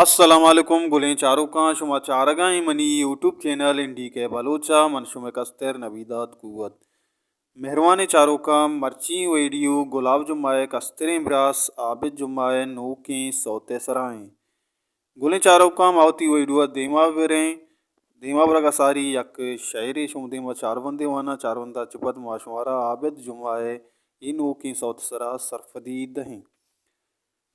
السلام علیکم گلیں چاروکاں، شما چارگا ایں منی یوٹیوب چینل این ڈی کے بلوچ ءَ، من شمئے کستر نویداد قوت۔ مہروانیں چاروکاں، مرچی ویڈیو گلاب جمعہ ءِ کستریں براس عابد جمعہ ءِ نوکیں سوت ءِ سرا ایں۔ گلیں چاروکاں، ما وتی ویڈیو ءَ دیما بریں، دیما برگ ءَ ساری یک شئیرے شمئے دیما چاربندے واناں، چاربند ءَ چہ پد ما شمارا عابد جمعہ ءِ اے نوکیں سوت ءِ سرا سرپدی دئیں۔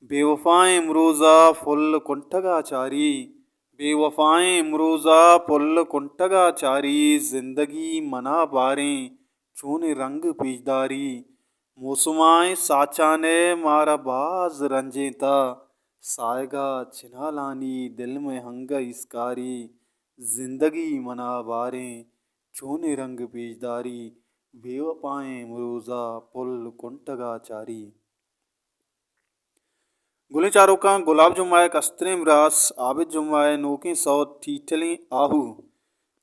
بے وفائیں امروزا پل کنٹگا چاری، بے وفائیں امروزا پل کنٹگا چاری، زندگی منا باریں چونیں رنگ پیش داری۔ موسمائیں ساچانے مارا باز رنجینتا، سائگا چنالانی دل مئے ہنگہ ایسکاری۔ زندگی منا باریں چونیں رنگ پیش داری، بے وفائیں امروزا پل کنٹگا چاری۔ گلیں چاروکاں، گلاب جمعہ ءِ کستریں براس عابد جمعہ ءِ نوکیں سوت ٹیٹلیں آہو۔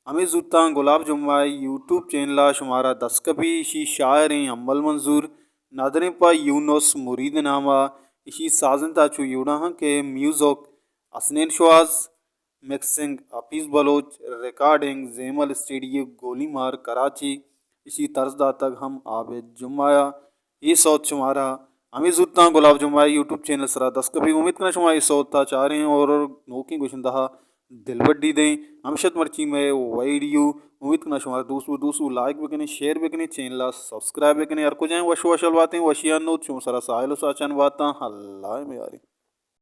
ہمے زوتاں گلاب جمعہ ءِ یوٹیوب چینل ءَ شمارا دست کپی۔ اشی شاعریں حمل منظور، ندریں پہ یونس مرید نام ءَ۔ اشی سازندہ چو یوڑا ہاں کہ music Hasnain Shawaz, mixing Hafeez Baloch, recording Zaimal studio Goli Mar کراچی۔ اشی طرز داتگ ہم عابد جمعہ ءَ۔ اے سوت شمارا ہمے زوتاں گلاب جمعہ ءِ یوٹیوب چینل ءِ سرا دست کپی۔ امید کناں شما اے سوت ءَ چاریں اور نوکیں گشندہ ءَ دلبڈی دیں۔ ہمشت مرچی مئے ویڈیو۔ امید کناں شمارا دوست بو، دوست بو، لائک بکنیں، شیئر بکنیں، چینل ءَ سبسکرائب بکنیں۔ ہر کجائیں وش وشل باتیں، وشیان نوت شما سرا ساحل و ساچان باتاں۔ اللہ میاری۔